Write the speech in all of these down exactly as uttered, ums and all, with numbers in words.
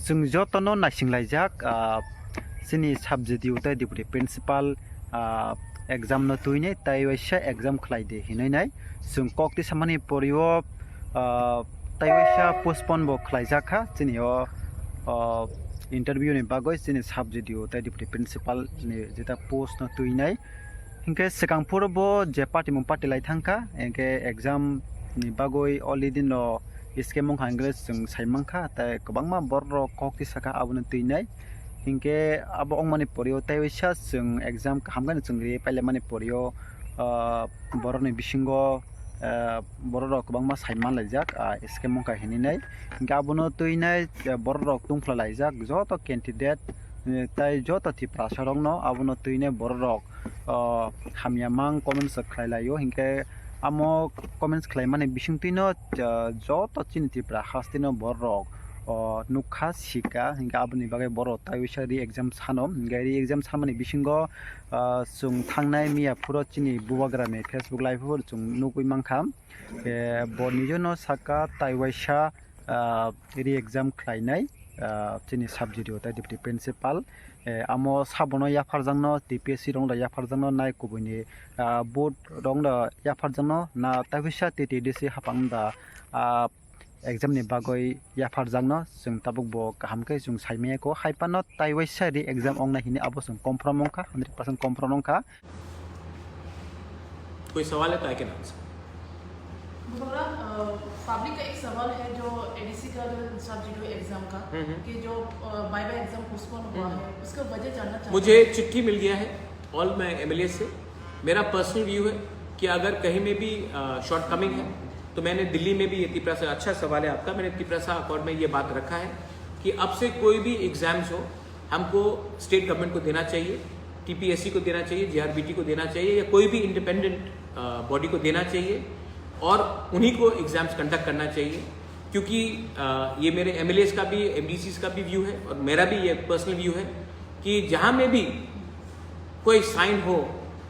Chwng jotono naisinglaijak, ah, chini sub-D D O tei deputy principal, ah, exam no twinai tei waisa exam khlai di hinwi nai. Chwng kok tisamani pori o, ah, tei waisa postpone bo khlaijak kha chini o, ah, interview ni bagwi chini sub-D D O tei deputy principal ni jeta post no twinai. Hinkhe swkang phuru bo je party mung party lai thangkha, hinkhe exam ni bagwi already no scam wngkha hinkhe chwng sai mankha, tei kwbangma borok rok kok tisakha abono twinai. Hinkhe abo wngmani pori o tei waisa chwng exam kaham khe chwng ri pailai mani pori o, ah, borok ni bisingo, ah, borok rok kwbangma sai manlaijak, ah, scam wngkha hinwi nai. Hinkhe abono twinai, ah, borok rok tungphla laijak joto candidate, eh, tei joto Tiprasa rokno abono twinai borok rok, ah, hamya mang comments khlai laio, hinkhe amo comments khlaimani bisingtwino, ah, joto chini Tipra hasteno borok, oh, nukha, sika, hinkhe aboni bagwi borok tei waisa re-exam sano, hinkhe re-exam sanmani bisingo, ah, chwng thangnai miya phuru chini Bubagrani Facebook live o chwng nugwi mankha, eh, bo nijono saka tei waisa, ah, re-exam khlainai, ah, chini sub-D D O tei deputy principal, eh, amo sabono yapharjakno T P S C rokno yapharjakno nai kubuini, ah, board rokno yapharjakno na tei waisa T T D C hapang da, ah, exam ni bagwi yapharjakno chwng tabuk bo kaham khe chwng saimaya kho hai phano tei waisa re-exam wngnai hinwi abo chwng confirm wngkha, hundred percent confirm wngkha. कोई सवाल है तो I can answer. बुबगरा, अ, पब्लिक का एक सवाल है जो एडीसी का जो सब्जेक्ट है एग्जाम का, हम्म, हम्म। कि जो, अ, बाय बाय एग्जाम पोस्टपोन हुआ हम्म। है, उसका वजह जानना चाहते मुझे हैं। चिट्ठी मिल गया है, ऑल माय एमएलए से। मेरा पर्सनल व्यू है कि अगर कहीं में भी, अ, शॉर्टकमिंग है, तो मैंने दिल्ली में भी ये तिपरासा, अच्छा सवाल है आपका, मैंने तिपरासा अकॉर्ड में ये बात रखा है कि अब से कोई भी एग्जाम्स हो, हमको स्टेट गवर्नमेंट को देना चाहिए, टीपीएससी को देना चाहिए, जीआरबीटी को देना चाहिए, या कोई भी इंडिपेंडेंट, अ, बॉडी को देना चाहिए और उन्हीं को एग्जाम्स कंडक्ट करना चाहिए, क्योंकि, अ, ये मेरे एमएलएस का भी, एमडीसीज का भी व्यू है और मेरा भी ये पर्सनल व्यू है कि जहाँ में भी कोई साइन हो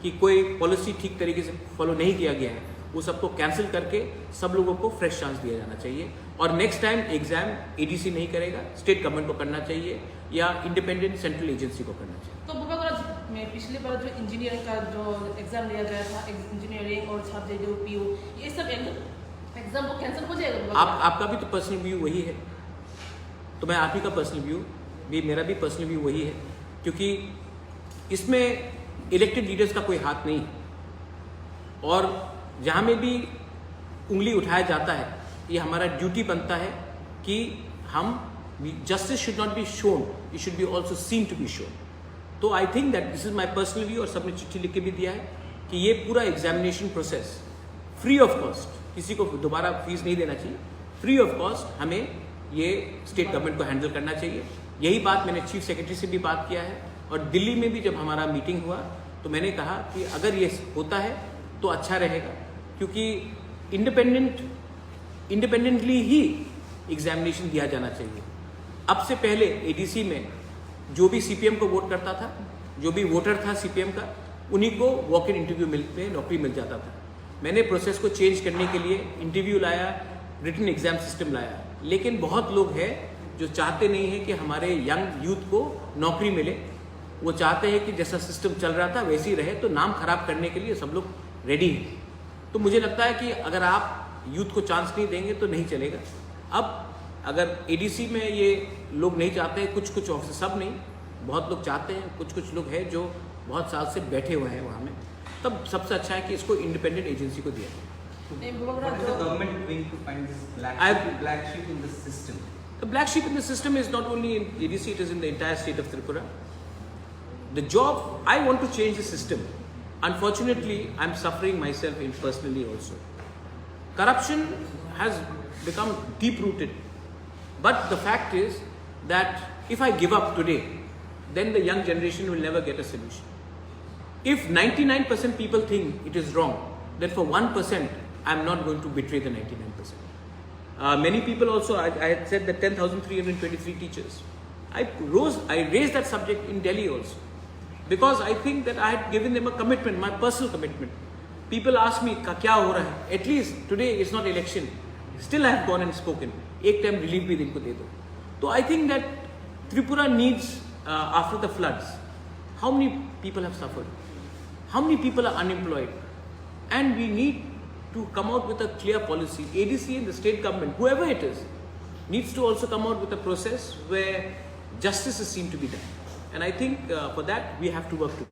कि कोई पॉलिसी ठीक तरीके से फॉलो नहीं किया गया है, वो सबको कैंसिल करके सब लोगों को फ्रेश चांस दिया जाना चाहिए और नेक्स्ट टाइम एग्जाम एडीसी नहीं करेगा, स्टेट गवर्नमेंट को करना चाहिए या इंडिपेंडेंट सेंट्रल एजेंसी को करना चाहिए। तो बुबगरा, मैं पिछली बार जो इंजीनियरिंग का जो एग्जाम लिया गया था, इंजीनियरिंग और छात्र जो पीओ, ये सब एग्जाम वो कैंसिल हो जाएगा बुबगरा? आप, आपका भी तो पर्सनल व्यू वही है, तो मैं आप ही का पर्सनल व्यू भी, मेरा भी पर्सनल व्यू वही है, क्योंकि इसमें इलेक्टेड लीडर्स का कोई हाथ नहीं है। और जहाँ में भी उंगली उठाया जाता है, ये हमारा ड्यूटी बनता है कि हम, justice should not be shown, it should be also seen to be shown। तो I think that this is my personal view, और सबने चिट्ठी लिख के भी दिया है कि ये पूरा examination process free of cost, किसी को दोबारा फीस नहीं देना चाहिए, फ्री ऑफ कॉस्ट हमें ये स्टेट गवर्नमेंट को हैंडल करना चाहिए। यही बात मैंने चीफ सेक्रेटरी से भी बात किया है, और दिल्ली में भी जब हमारा मीटिंग हुआ तो मैंने कहा कि अगर ये होता है तो अच्छा रहेगा, क्योंकि इंडिपेंडेंट, इंडिपेंडेंटली ही एग्जामिनेशन दिया जाना चाहिए। अब से पहले एडीसी में जो भी सीपीएम को वोट करता था, जो भी वोटर था सीपीएम का, उन्हीं को वॉक इन इंटरव्यू मिल, में नौकरी मिल जाता था। मैंने प्रोसेस को चेंज करने के लिए इंटरव्यू लाया, रिटन एग्जाम सिस्टम लाया, लेकिन बहुत लोग हैं जो चाहते नहीं हैं कि हमारे यंग यूथ को नौकरी मिले। वो चाहते हैं कि जैसा सिस्टम चल रहा था वैसे ही रहे, तो नाम खराब करने के लिए सब लोग रेडी हैं। तो मुझे लगता है कि अगर आप यूथ को चांस नहीं देंगे तो नहीं चलेगा। अब अगर एडीसी में ये लोग नहीं चाहते हैं, कुछ कुछ ऑफिसर, सब नहीं, बहुत लोग चाहते हैं, कुछ कुछ लोग हैं जो बहुत साल से बैठे हुए हैं वहाँ में, तब सबसे अच्छा है कि इसको इंडिपेंडेंट एजेंसी को दिया जाए। नहीं, बुबगरा, What is the जो government doing to find this black I sheep, black sheep in the system? The black sheep in the system is not only in A D C, it is in the entire state of Tripura. The job, I want to change the system. Unfortunately, I'm suffering myself in personally also. Corruption has become deep rooted. But the fact is that if I give up today, then the young generation will never get a solution. If ninety-nine percent people think it is wrong, then for one percent, I'm not going to betray the ninety-nine percent. Uh, many people also, I, I had said that ten thousand three hundred twenty-three teachers. I rose, I raised that subject in Delhi also, because I think that I had given them a commitment, my personal commitment. People ask me, "का क्या हो रहा है?" At least today is not election. Still, I have gone and spoken. एक time relief भी इनको दे दो। तो I think that Tripura needs, uh, after the floods, how many people have suffered? How many people are unemployed? And we need to come out with a clear policy. A D C and the state government, whoever it is, needs to also come out with a process where justice is seen to be done. And I think, uh, for that, we have to work together.